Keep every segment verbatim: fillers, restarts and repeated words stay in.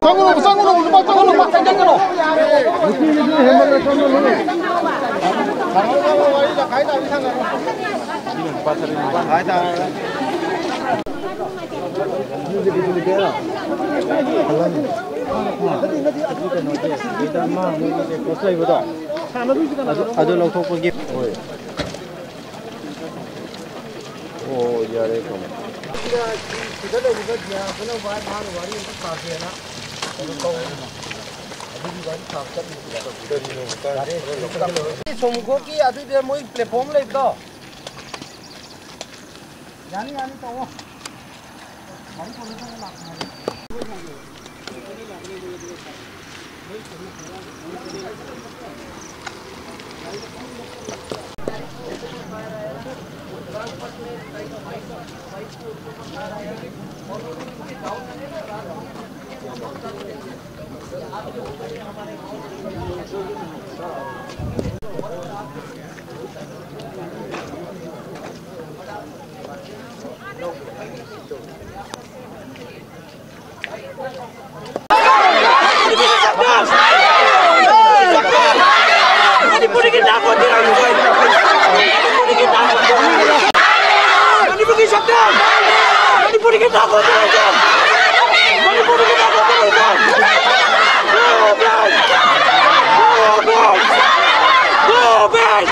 ꯆꯪꯉꯨꯅꯣ, ꯆꯪꯉꯨꯅꯣ, ꯂꯨꯄꯥ ꯆꯪꯉꯨꯅꯣ, ꯂꯨꯄꯥ ꯆꯪꯁꯤꯟꯒꯅꯣ꯫ ꯑꯗꯨ ꯂꯧꯊꯣꯛꯄꯒꯤ꯫ ꯍꯣꯏ꯫ ꯑꯣ, ꯌꯥꯔꯦ, ꯊꯝꯃꯣ꯫ ꯁꯤꯗ, ꯁꯤꯗ ꯂꯩꯔꯤꯕ ꯖꯤꯌꯥ ꯑꯃꯅ ꯚꯥꯏ ꯃꯥꯒ ꯋꯥꯔꯤ ꯑꯝꯇ ꯁꯥꯁꯦꯅ ꯀꯩꯅꯣ ꯇꯧꯕꯅꯤꯗ꯫ ꯑꯗꯨꯒꯤ ꯋꯥꯔꯤ ꯁꯥꯕ ꯆꯠꯂꯤꯅꯤꯗ꯫ ꯌꯥꯔꯦ, ꯁꯣꯝꯈꯣꯛꯀꯤ ꯑꯗꯨꯏꯗ ꯃꯣꯏ platform ꯂꯩꯕꯗꯣ꯫ ꯌꯥꯅꯤ, ꯌꯥꯅꯤ, ꯇꯧꯑꯣ꯫ ꯒꯥꯔꯤ ꯄꯨꯔꯒ ꯂꯥꯛꯄꯅꯦ꯫ ꯃꯅꯤꯄꯨꯔꯒꯤ ꯅꯥ ꯀꯣꯟꯖꯦꯜ! ꯃꯅꯤꯄꯨꯔꯒꯤ ꯅꯥ ꯀꯣꯟꯖꯦꯜ! ꯃꯅꯤꯄꯨꯔꯒꯤ ꯁꯛꯇꯝ! ꯃꯅꯤꯄꯨꯔꯒꯤ ꯅꯥ ꯀꯣꯟꯖꯦꯜ! ꯃꯅꯤꯄꯨꯔꯒꯤ ꯅꯥ ꯀꯣꯟꯖꯦꯜ! Go back! Go back! Go back!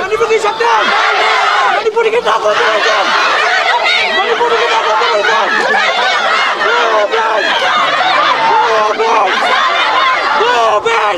ꯃꯅꯤꯄꯨꯔꯒꯤ ꯁꯛꯇꯝ! ꯃꯅꯤꯄꯨꯔꯒꯤ ꯅꯥ ꯀꯣꯟꯖꯦꯜ! ꯃꯅꯤꯄꯨꯔꯒꯤ ꯅꯥ ꯀꯣꯟꯖꯦꯜ! Go back! Go back! Go back!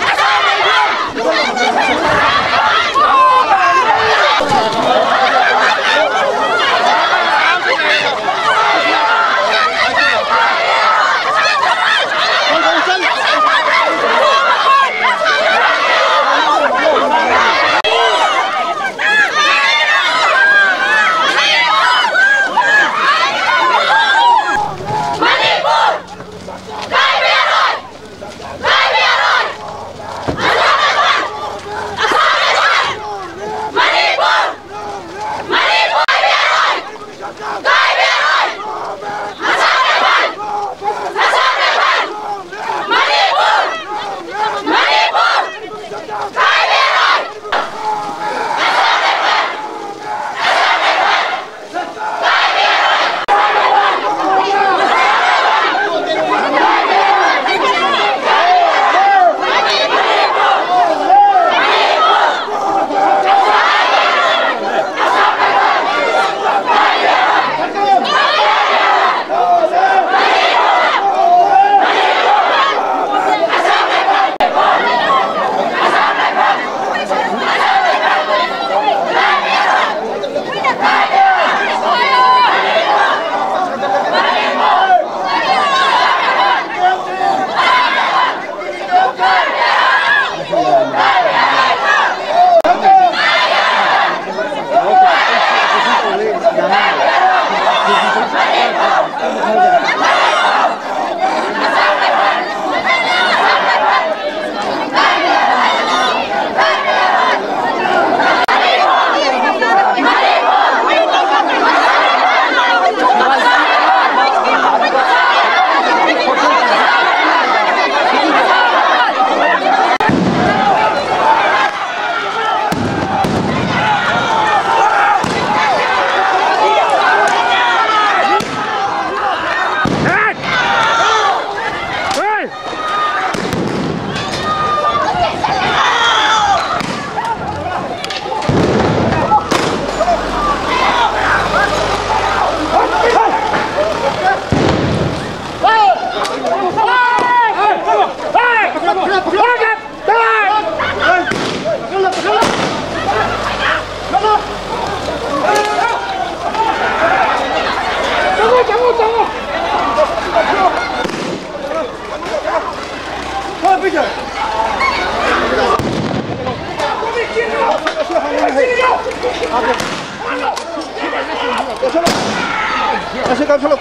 ꯀꯥꯞꯁꯜꯂꯣ꯫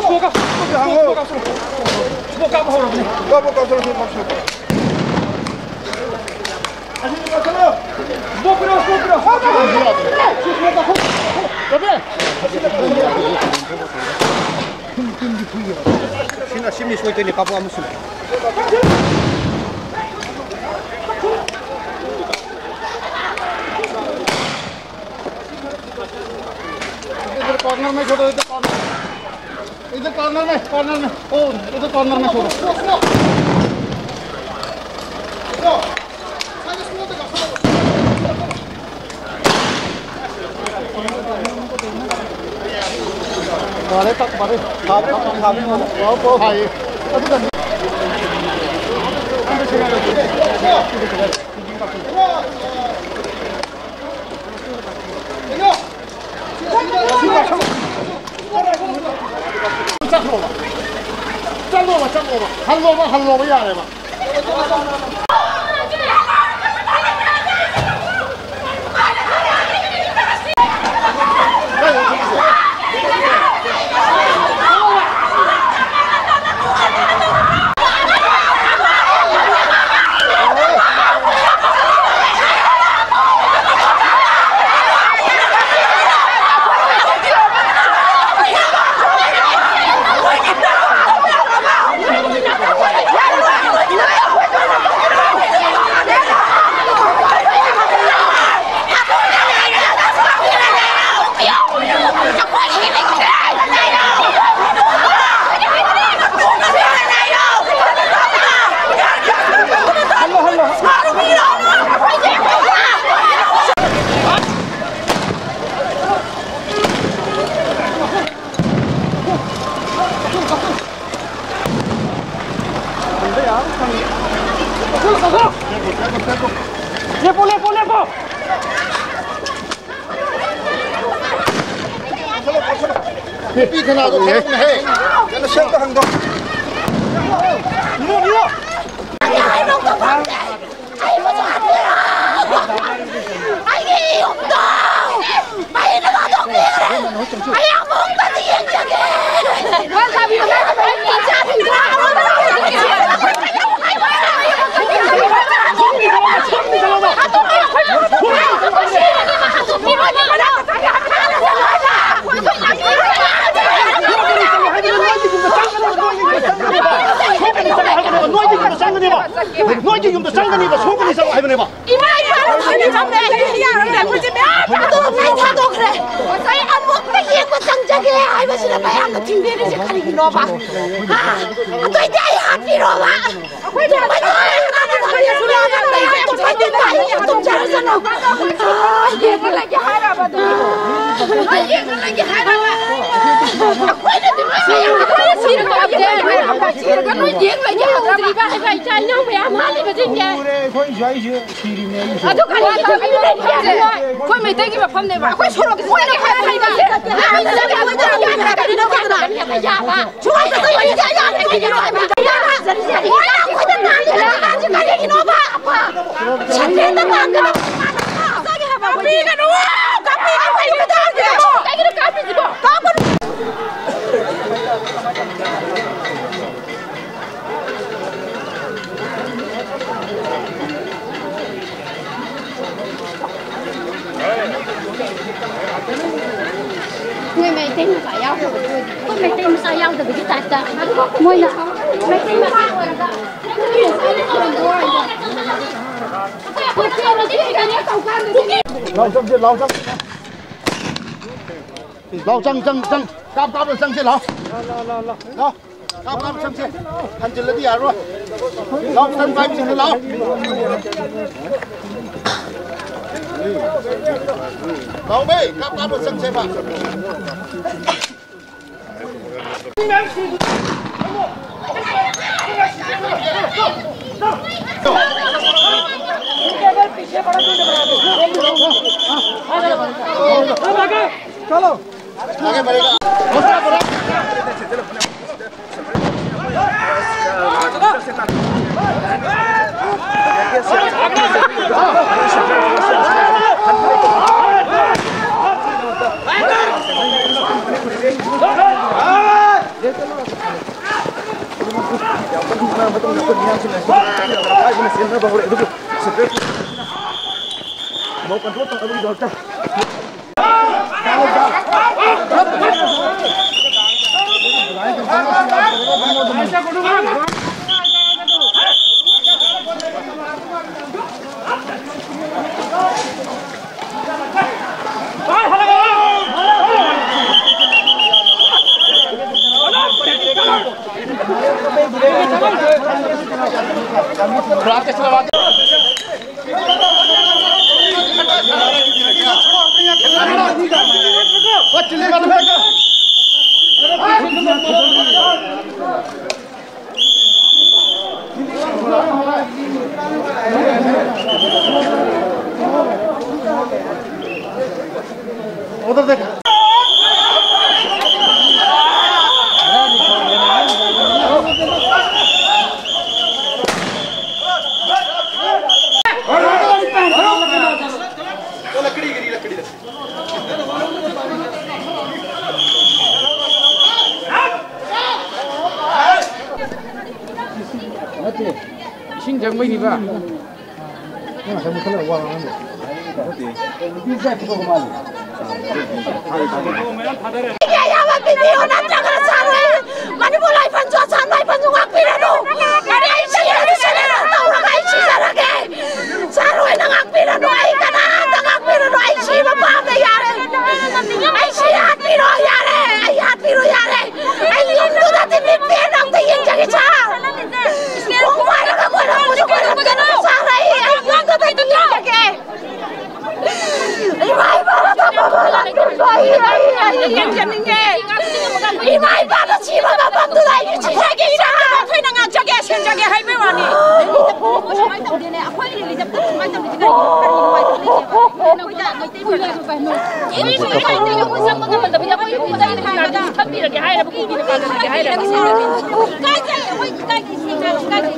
ꯁ꯭ꯃꯣꯛ ꯀꯥꯞ-, ꯁ꯭ꯃꯣꯛ ꯀꯥꯞꯁꯜꯂꯣ꯫ ꯁ꯭ꯃꯣꯛ ꯀꯥꯞꯄ ꯍꯧꯔꯕꯅꯦ꯫ ꯀꯥꯞꯄꯣ, ꯀꯥꯞꯁꯜꯂꯣ, ꯁ꯭ꯃꯣꯛ ꯀꯥꯞꯁꯜꯂꯣ꯫ ꯑꯁꯤꯗ ꯀꯥꯞꯁꯜꯂꯣ꯫ ꯁꯤꯅ ꯁꯤꯝꯅꯤ ꯁꯣꯏꯗꯣꯏꯅꯦ, ꯀꯥꯞꯄ ꯑꯃꯁꯨ ꯂꯩ꯫ इधर कॉर्नर में छोड़ो, इधर कॉर्नर। इधर कॉर्नर में, कॉर्नर में। ओ, इधर कॉर्नर में छोड़ो। मारे तक, मारे। खावे, खावे, खावे। वाह, वाह, भाई। ꯆꯠꯈ꯭ꯔꯣꯕ꯫ ꯆꯠꯂꯣꯕ, ꯆꯠꯂꯣꯕ꯫ ꯍꯜꯂꯣꯕ, ꯍꯜꯂꯣꯕ, ꯌꯥꯔꯦꯕ꯫ ꯂꯦꯞꯄꯣ, ꯂꯦꯞꯄꯣ, ꯂꯦꯞꯄꯣ꯫ ꯅꯨꯄꯤ ꯀꯅꯥꯗꯣ ꯈꯪꯉꯨꯅꯦꯍꯦ꯫ ꯀꯩꯅꯣ ꯁꯦꯝꯕ ꯍꯪꯗꯣ꯫ Nero, Nero. ꯑꯩꯒꯤ ꯌꯨꯝꯗꯣ ꯃꯩꯅ ꯊꯥꯗꯣꯛꯄꯤꯈ꯭ꯔꯦ꯫ ꯑꯩ ꯑꯃꯨꯛꯇꯗꯤ ꯌꯦꯡꯖꯒꯦ꯫ ꯏꯆꯥꯁꯤꯡꯗꯣ ꯍꯥꯠꯇꯣꯛꯄꯤꯈ꯭ꯔꯦ꯫ ꯑꯩꯒꯤ ꯌꯨꯝꯗ ꯆꯪꯒꯅꯤꯕ, ꯁꯣꯛꯀꯅꯤ ꯆꯪꯉꯣ ꯍꯥꯏꯕꯅꯦꯕ꯫ ꯏꯃꯥ ꯏꯄꯥ ꯂꯣꯏꯅ ꯆꯪꯉꯦ꯫ ꯑꯩꯈꯣꯏꯁꯦ ꯃꯌꯥꯝ ꯊꯥꯗꯣꯛꯑꯒ ꯑꯩ ꯊꯥꯗꯣꯛꯈ꯭ꯔꯦ꯫ ꯑꯩ ꯑꯃꯨꯛꯇ ꯌꯦꯡꯕ ꯆꯪꯖꯒꯦ ꯍꯥꯏꯕꯁꯤꯗ ꯃꯌꯥꯝꯅ ꯊꯤꯡꯕꯤꯔꯤꯁꯦ ꯀꯔꯤꯒꯤꯅꯣꯕ? ꯍꯥ? ꯑꯗꯨꯏꯗꯤ ꯑꯩ ꯍꯥꯠꯄꯤꯔꯣꯕ꯫ ꯑꯩꯈꯣꯏ ꯃꯌꯥꯝ ꯊꯥꯗꯣꯛꯑꯒ ꯑꯩ ꯇꯨꯝꯖꯔꯁꯅꯨ꯫ ꯌꯦꯡꯉ ꯂꯩꯒꯦ ꯍꯥꯏꯔꯕ? ꯅꯣꯏ ꯌꯦꯡꯉ ꯂꯩꯒꯦ ꯍꯥꯏꯔꯕ? ꯑꯩꯈꯣꯏꯅꯗꯤ ꯅꯣꯏ ꯃꯌꯥꯝ ꯁꯤꯔꯒ ꯅꯣꯏ ꯌꯦꯡ ꯂꯩꯒꯦ ꯍꯥꯏꯔꯕ? ꯏꯆꯥ ꯏꯅꯥꯎ ꯃꯌꯥꯝ ꯍꯥꯠꯂꯤꯕꯁꯤꯡꯁꯦ꯫ ꯎꯔꯦ, ꯑꯩꯈꯣꯏꯁꯨ ꯑꯩꯁꯦ ꯁꯤꯔꯤꯅꯦ, ꯑꯩꯁꯨ꯫ ꯑꯗꯨ ꯀꯔꯤ ꯇꯧꯕꯤꯔꯤꯅꯦ? ꯑꯩꯈꯣꯏ ꯃꯩꯇꯩꯒꯤ ꯃꯐꯝꯅꯦꯕ꯫ ꯑꯩꯈꯣꯏ ꯁꯣꯔꯣꯛꯀꯤ ꯃꯣꯏꯅ ꯈꯔ ꯍꯩꯕꯁꯦ꯫ ꯀꯔꯤꯅꯣ ꯀꯅꯥ? ꯌꯥꯕ꯫ ꯁꯨꯃꯥꯏꯅ ꯇꯧꯕ ꯌꯥ-, ꯌꯥ-, ꯀꯔꯤꯒꯤꯅꯣ ꯍꯥꯏꯕ? ꯃꯣꯏꯅ ꯑꯩꯈꯣꯏꯗ ꯇꯥꯜꯂꯤꯕ ꯃꯌꯥꯝꯁꯦ ꯀꯔꯤꯒꯤꯅꯣꯕ? ꯁꯟꯗꯦꯗ ꯇꯥꯟꯒꯗꯕ꯫ ꯀꯥꯞꯄꯤꯒꯅꯨ! ꯀꯥꯞꯄꯤꯒꯅꯨ! ꯀꯩꯒꯤꯅꯣ ꯀꯥꯞꯄꯤꯁꯤꯕꯣ? ꯀꯥꯞꯄꯤꯒꯅꯨ! ꯀꯥꯞꯄꯤꯒꯅꯨ! ꯀꯥꯞꯄꯤꯒꯅꯨ! ꯃꯣꯏ ꯃꯩꯇꯩ ꯃꯆꯥ ꯌꯥꯎꯗꯕꯒꯤ ꯑꯣꯏꯗꯣꯏꯅꯤ꯫ ꯑꯩꯈꯣꯏ ꯃꯩꯇꯩ ꯃꯆꯥ ꯌꯥꯎꯗꯕꯒꯤ ꯇꯥꯏꯞꯇ ꯃꯣꯏꯅ ꯃꯩꯇꯩ ꯃꯆꯥ ꯑꯣꯏꯔꯒ ꯂꯥꯎ ꯆꯪꯁꯦ, ꯂꯥꯎ ꯆꯪꯁꯦ꯫ ꯂꯥꯎ, ꯆꯪ, ꯆꯪ, ꯆꯪ꯫ ꯀꯥꯞ, ꯀꯥꯞꯅ ꯆꯪꯁꯦ, ꯂꯥꯎ꯫ ꯂꯥꯎ꯫ ꯀꯥꯞ, ꯀꯥꯞꯅ ꯆꯪꯁꯦ꯫ ꯍꯟꯖꯤꯜꯂꯗꯤ ꯌꯥꯔꯣꯏ꯫ ꯂꯥꯎ, ꯆꯪ, ꯄꯥꯏꯕꯁꯤꯡꯗꯣ ꯂꯥꯎ꯫ ꯂꯥꯎꯃꯦ, ꯀꯥꯞ, ꯀꯥꯞꯅ ꯆꯪꯁꯦꯕ꯫ चलो। उधर देख। लकड़ी गिरी, लकड़ी, लकड़ी। ꯅꯠꯇꯦ, ꯏꯁꯤꯡ ꯆꯪꯕꯩꯅꯤꯕ꯫ ꯅꯪ ꯉꯁꯥꯏ ꯃꯨꯊꯠꯂꯒ ꯋꯥ ꯉꯥꯡꯍꯟꯕ꯫ ꯅꯨꯄꯤ ꯃꯆꯥ ꯐꯨꯗꯣꯛꯄ ꯃꯥꯜꯂꯦ꯫ ꯑꯩꯒꯤ ꯑꯌꯥꯕ ꯄꯤꯕꯤꯌꯨ, ꯅꯠꯇ꯭ꯔꯒꯅ ꯁꯥꯔꯣꯏ꯫ ꯃꯅꯤꯄꯨꯔ ꯂꯥꯏꯐꯝꯁꯨ, ꯑꯁꯥꯝ ꯂꯥꯏꯐꯝꯁꯨ ꯉꯥꯛꯄꯤꯔꯅꯨ꯫ ꯑꯩ ꯁꯤꯔꯁꯨ ꯁꯔꯦꯟꯗꯔ ꯇꯧꯔꯒ ꯑꯩ ꯁꯤꯖꯔꯒꯦ꯫ ꯁꯥꯔꯣꯏꯅ ꯉꯥꯛꯄꯤꯔꯅꯨ, ꯑꯩ ꯀꯅꯥꯝꯇ ꯉꯥꯛꯄꯤꯔꯅꯨ꯫ ꯑꯩ ꯁꯤꯕ ꯄꯥꯝꯃꯦ, ꯌꯥꯔꯦ꯫ ꯑꯩ ꯁꯤ ꯍꯥꯠꯄꯤꯔꯣ, ꯌꯥꯔꯦ꯫ ꯑꯩ ꯍꯥꯠꯄꯤꯔꯣ, ꯌꯥꯔꯦ꯫ ꯑꯩ ꯌꯨꯝꯗꯨꯗ ꯇꯤꯚꯤ ꯄꯦꯟ ꯑꯝꯇ ꯌꯦꯡꯖꯒꯦ, ꯁꯥꯔ꯫ ꯈꯣꯡ ꯄꯥꯏꯔꯒ ꯀꯣꯏꯔꯛꯄꯁꯨ ꯀꯣꯏꯔꯛꯇꯅ, ꯁꯥꯔ, ꯑꯩ, ꯑꯩ ꯌꯨꯝꯗꯨꯗ ꯇꯤꯚꯤ ꯌꯦꯡꯖꯒꯦ꯫ ꯏꯃꯥ ꯏꯄꯥꯅ ꯊꯝꯃꯝꯕ ꯃꯐꯝꯗꯣ ꯑꯩ, ꯑꯩ, ꯑꯩ ꯌꯦꯡꯖꯅꯤꯡꯉꯦ꯫ ꯏꯃꯥ ꯏꯄꯥꯅ ꯁꯤꯕ ꯃꯐꯝꯗꯨꯗ ꯑꯩ ꯁꯤꯖꯒꯦ, ꯏꯔꯥ꯫ ꯑꯩꯈꯣꯏꯅ ꯉꯥꯛꯆꯒꯦ, ꯁꯦꯝꯖꯒꯦ ꯍꯥꯏꯕꯩ ꯋꯥꯅꯤ꯫ ꯁꯨꯃꯥꯏꯅ ꯇꯧꯗꯦꯅꯦ꯫ ꯑꯩꯈꯣꯏ ꯔꯤꯂꯤꯖꯟ ꯁꯨꯃꯥꯏꯅ ꯇꯧꯗꯦ꯫ ꯀꯔꯤ ꯅꯨꯡꯉꯥꯏꯇꯕ ꯂꯩꯒꯦꯕ? ꯑꯩꯈꯣꯏꯗ ꯃꯩꯇꯩ ꯑꯣꯏꯔꯁꯨ ꯀꯩꯅꯣ꯫ ꯏꯃꯥ ꯏꯄꯥ ꯂꯩꯇꯦ, ꯑꯩꯈꯣꯏ ꯆꯪꯕ ꯉꯝꯃꯣꯏꯗꯕꯅꯤ꯫ ꯑꯩꯈꯣꯏ ꯏꯃꯨꯡꯗ ꯑꯩꯅ ꯈꯟꯕꯤꯔꯒꯦ ꯍꯥꯏꯔꯕ, ꯀꯨꯀꯤꯅ ꯄꯥꯟꯕꯤꯔꯒꯦ ꯍꯥꯏꯔꯕ꯫ ꯏꯀꯥꯏꯖꯩ, ꯑꯩꯈꯣꯏ ꯏꯀꯥꯏꯖꯩ, ꯁꯦꯡꯅ ꯏꯀꯥꯏꯖꯩ꯫